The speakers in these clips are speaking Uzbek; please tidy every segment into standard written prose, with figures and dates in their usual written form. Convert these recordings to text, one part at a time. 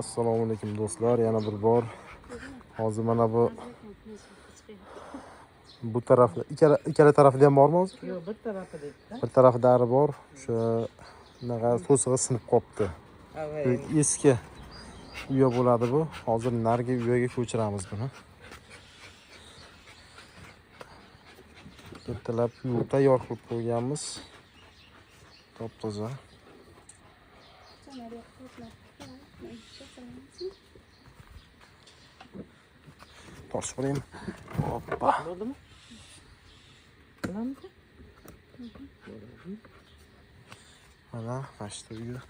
Assalomu alaykum do'stlar, yana bir bor. Hozir mana bu tarafda ikkala tarafida ham bormi hozir? Yo'q, bir tarafida bitta. Bir tarafida ari bor. O'sha unaqa to'sig'i sinib qolibdi. Eski uya bo'ladi bu. Hozir narigi uyaga ko'chiramiz buni. Ertalab yuvib tayyor qilib qo'yganmiz. Top-toza. Tortib qo'yaymi? Hoppa. Bo'ldimi? Bilamizmi? Mana shu uyi.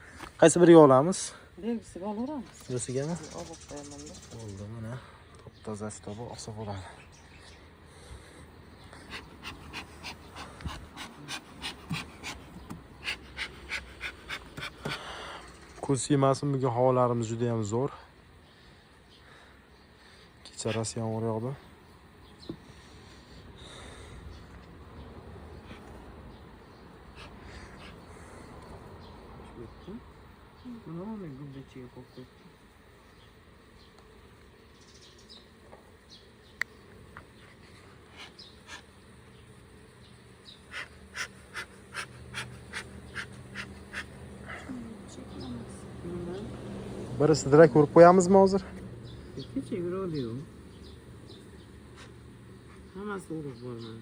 Qaysi biriga olamiz? Belgisiga olaveramiz. Busigami? Olib qo'yaman-da. Bo'ldi, mana top-toza tobi olsa bo'ladi. Ko'z yemasin, bugun havolarimiz juda ham zo'r. Kecha rosa yomg'ir yog'di. Buni olmay gulni ichiga qo'yib qo'yibdi. Biri sidra ko'rib qo'yamizmi hozir? Kecha yuraverdi-yu. Hammasi urug' bor mana.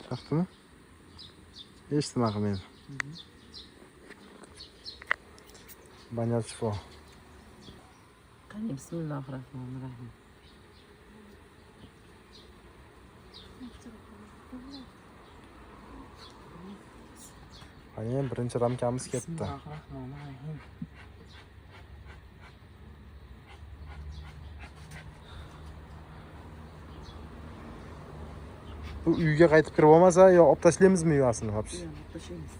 Chaqdimi? Hech nima qilmaydi. Banyat shifo. Qani, bismillahirrohmanirrohim. Qani, birinchi ramkamiz ketdi. Bismillahirrohmanirrohim. Bu uyga qaytib kirib olmasa yo olib tashlaymizmi uyasini вообще? Yo'q, olib tashlaymiz.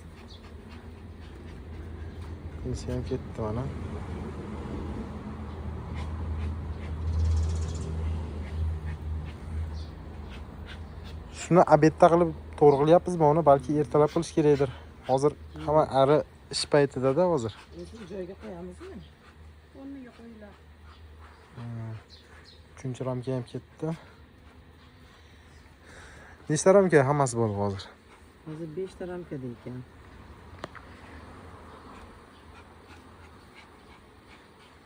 Bunisi ham ketdi mana. Shuni obedda qilib to'g'ri qilyapmizmi uni? Balki ertalab qilish kerakdir. Hozir hamma ari ish paytida-da hozir. O'zi joyiga qo'yamizmi? O'rniga qo'yiladi. Uchinchi ramka ham ketdi. Nechta ramka hammasi bo'ldi hozir? Hozir 5 ta ramkada ekan.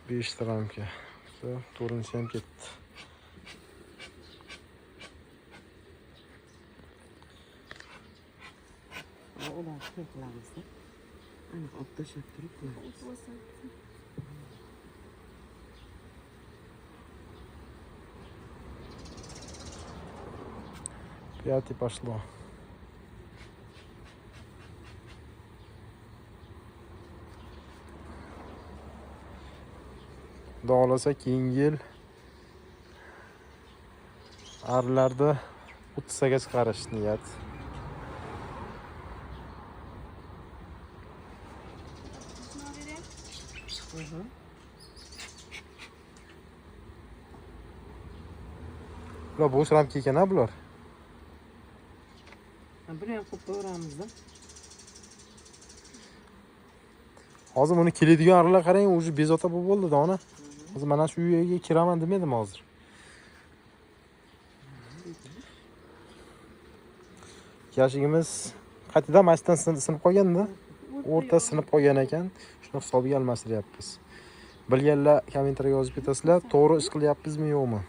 5 ta ramka. To'rtinchisi ham ketdi. Ularni keyin qilamiz-da. Aniq olib tashlab turib qilamiz. Пятый пошло. Xudo xohlasa keyingi yil arilarda 30taga chiqarish niyat. Bular bo'sh ramka ekan-a bular? Buni ham qo'yib qo'yaveramiz-da. Hozir buni keladigan arilar qarang, уже bezovta bo'lib bo'ldi dona. Hozir mana shu uyga kiraman demedim hozir. Yashigimiz qaytadan mashdan sinib qolganda, o'rta sinib qolgan ekan. Shuni hisobiga almashtiryapmiz. Bilganlar kommentariyga yozib ketasizlar, to'g'ri ish qilyapmizmi yo'qmi?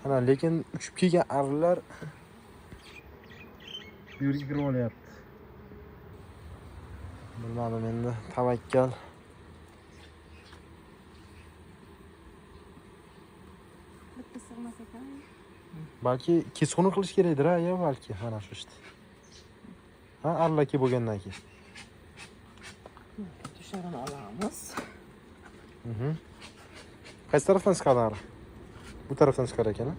Ana, lekin uchib kelgan arilar bu yerga kirib olyapti. Bilmadim endi, tavakkal. Bitta sig'mas ekan. Balki kesxona qilish kerakdir, ha, ya balki mana shu ishni. Ha, arilar kelib bo'lgandan keyin. Tusharini olamiz. Qaysi tarafdan chiqadi ari? Bu tarafdan chiqar ekan, ha?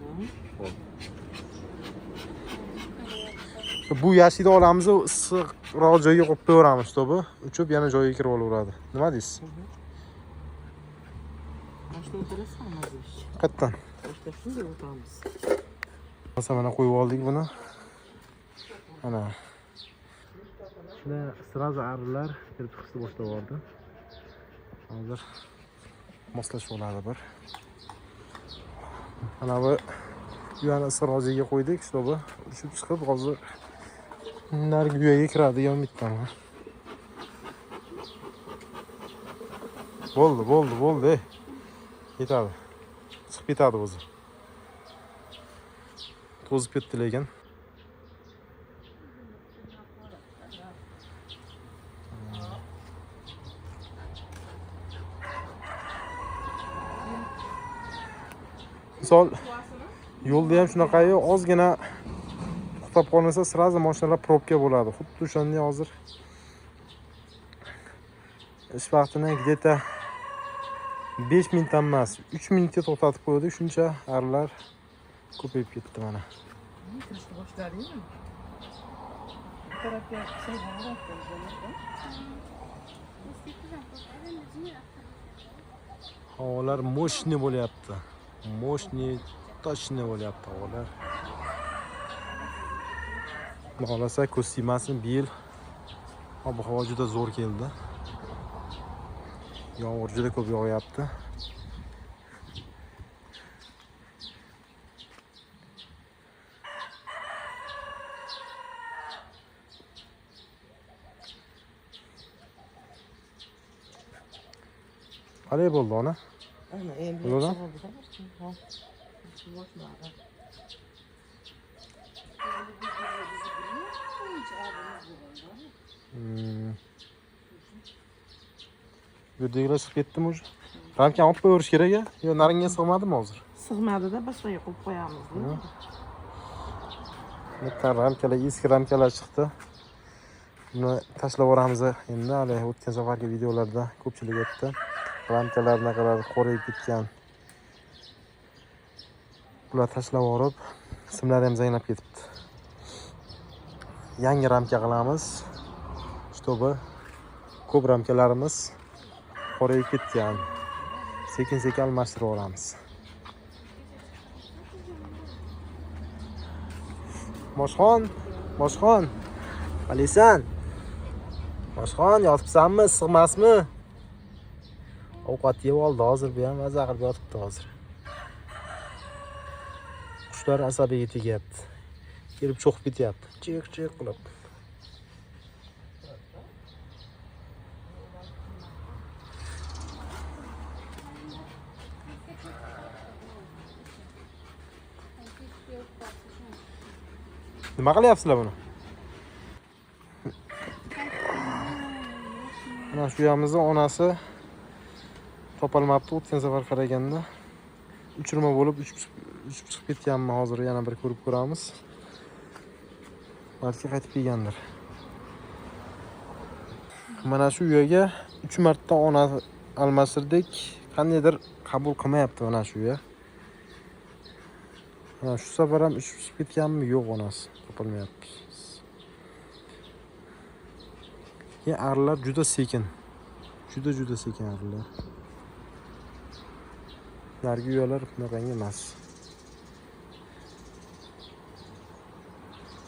Bu yashikni olamiz, issiqroq joyga qo'yib qo'yaveramiz, to'bi. Uchib yana joyiga kirib olaveradi. Nima deysiz? Mana shu Boshdan o'tirasan hozir. Qayerdan? Boshdan shunday o'tamiz. Masalan, mana qo'yib oldik buni. Mana. Shuni сразу arilar kirib chiqishni boshlab yubordi. Hozir moslashib oladi bir. Mana bu uyani issiq qo'ydik, чтобы uchib chiqib hozir narigi uyaga kiradigan bittaman. Bo'ldi, bo'ldi, bo'ldi. Yetadi. Chiqib ketadi o'zi. To'zib ketdi lekin. Misol yo'lda ham shunaqayu ozgina to'xtab qolinsa, сразу mashinalar probka bo'ladi. Xuddi o'shanday hozir ish vaqtini где-то 5 minutdan emas, 3 minutga to'xtatib qo'ydik, shuncha arilar ko'payib ketdi mana. Kirishni boshladingmi? Bu tarafga havolar мощный bo'lyapti. Мощный, точный bo'lyapti havolar. Xudo xohlasa ko'z tegmasin, bu yil ob-havo juda zo'r keldi. Yomg'ir juda ko'p yog'yapti. Qalay bo'ldi ona? Ana endi Bo'ladi? Bu yerdagilar chiqib ketdimi уже? Ramkani olib qo'yaverish kerak a? Yo, naringga sig'madimi hozir? Sig'madida boshqaga qo'yib qo'yamiz. Bitta ramkalar, eski ramkalar chiqdi. Buni tashlab yuboramiz endi. Hali o'tgan safargi videolarda ko'pchilik aytdi. Ramkalar naqadar qorayib ketgan. Bular tashlab yuborib, simlari ham zanglab ketibdi. Yangi ramka qilamiz. Чтобы ko'p ramkalarimiz qorayib ketgan. Sekin-sekin almashtirib olamiz. Moshxon, Moshxon. Qalaysan? Moshxon, yotibsanmi, issiqmasmi? Ovqat yeb oldi hozir, bu ham maza qilib yotibdi hozir. Qushlar asabiga tegyapti. Kelib cho'qib ketyapti. Chiq-chiq qilib. Nima qilyapsizlar buni? Mana shu uyamizni onasi topolmabdi o'tgan safar qaraganda. Uchirma bo'lib uchib chiqib ketganmi, hozir yana bir ko'rib ko'ramiz. Balki qaytib kelgandir. Mana shu uyaga 3 marta ona almashtirdik. Qandaydir qabul qilmayapti mana shu uya. Mana shu safar ham uchib chiqib ketganmi? Yo'q, onasi topolmayapti. Keyin arilar juda sekin. Juda sekin arilar. Narigi uyalar bunaqangi emas.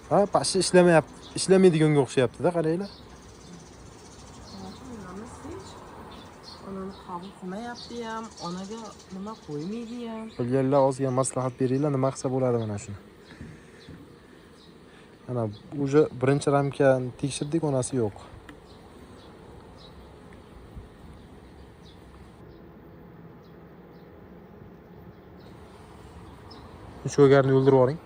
Ha, pashi ishlamayapti. Ishlamaydiganga o'xshayapti-da, qaranglar. Onani qabul qilmayapti ham, onaga nima qo'ymaydi ham. Bilganlar ozgina maslahat beringlar, nima qilsa bo'ladi mana shuni. Mana уже birinchi ramkani tekshirdik, onasi yo'q. Uch o'garni o'ldirib yuboring.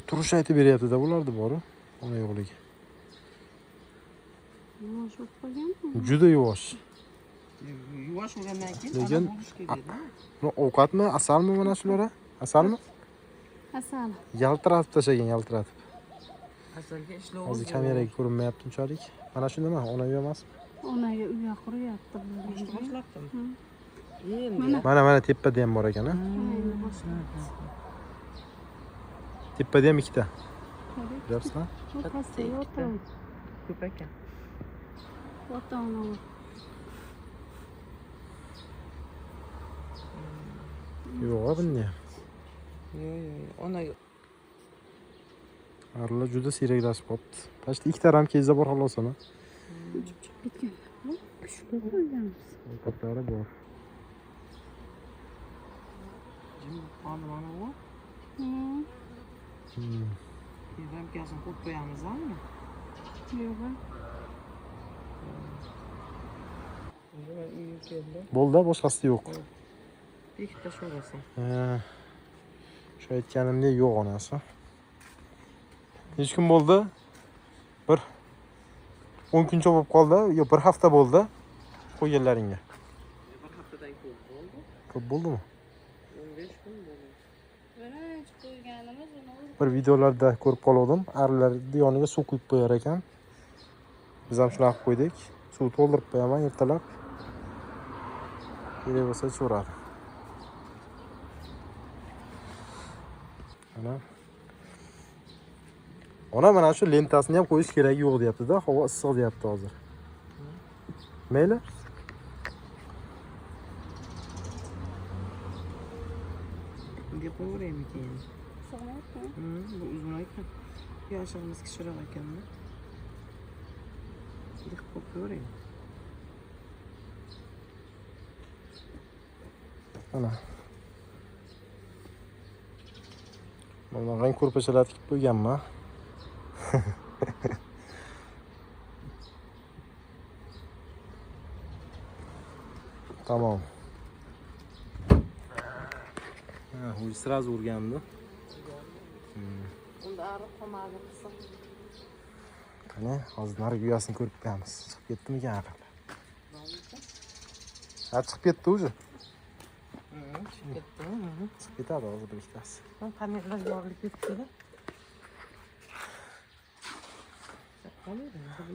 Turish aytib beryapti-da bularni boru, ona yo'qligi. Yuvosh bo'lib qolganmi? Juda yuvosh. Yuvosh bo'lgandan keyin lekin ona bo'lish kerak-da. Bu ovqatmi, asalmi mana shular? Asalmi? Asal. Yaltiratib tashlagan, yaltiratib. Asalga ishlov. Hozir kameraga ko'rinmayapti unchalik. Mana shu nima? Ona uya emasmi? Onaga uya quryapti. Boshlabdim. Endi. Mana mana tepada ham bor ekan, ha? Tepada ham ikkita. Ko'ryapsizmi? Pastda yo'q. Ko'p ekan. Ota-ona. Yo'q, bunda. Yo'q. Ona Arilar juda siyraklashib qolibdi. Почти ikkita ramkangizda bor xolos ana. Uchib chiqib ketgan. Qush bo'lib qolganmiz. Ovqatlari bor. Jim qoldi mana bu. Ramkasini qo'yib qo'yamizmi? Yo'q. Uyga keldi. Bo'ldi, boshqasi yo'q. Bekitib tashlayverasan. Shu aytganimdek yo'q onasi. Necha kun bo'ldi? Bir 10 kuncha bo'lib qoldi, yo bir hafta bo'ldi qo'yganlaringga. Bir haftadan ko'p bo'ldi. Ko'p bo'ldimi? 15 kun bo'ldi. Birinchi qo'yganimiz uni Bir videolarda ko'rib qolgandim. Arilar yoniga suv quyib qo'yar ekan. Biz ham shunaqa qilib qo'ydik. Suv to'ldirib qo'yaman ertalab. Kerak bo'lsa ichaveradi. Ana. Ona mana shu lentasini ham qo'yish keragi yo'q deyapti-da, havo issiq deyapti hozir. Mayli. Bunga qo'yaveraymi keyin? Sig'mayapti. Bu uzun ekan. Yoshig'imiz kichikroq ekanda. Bunga qo'yib qo'yaveraymi? Ana. Mana bunaqangi ko'rpachalar tikib qo'yganman. Tamom. Ha, u сразу urgandi. Unda ari qolmadi qism. Qani, hozir narigi uyasini ko'rib qo'yamiz. Chiqib ketdimikan arilar? Ha, chiqib ketdi уже. Chiqib ketdi. Chiqib ketadi hozir bir ikkitasi. Panellar yorilib ketdi-da.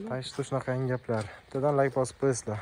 Так что shunaqangi gaplar. Bittadan like bosib qo'yasizlar.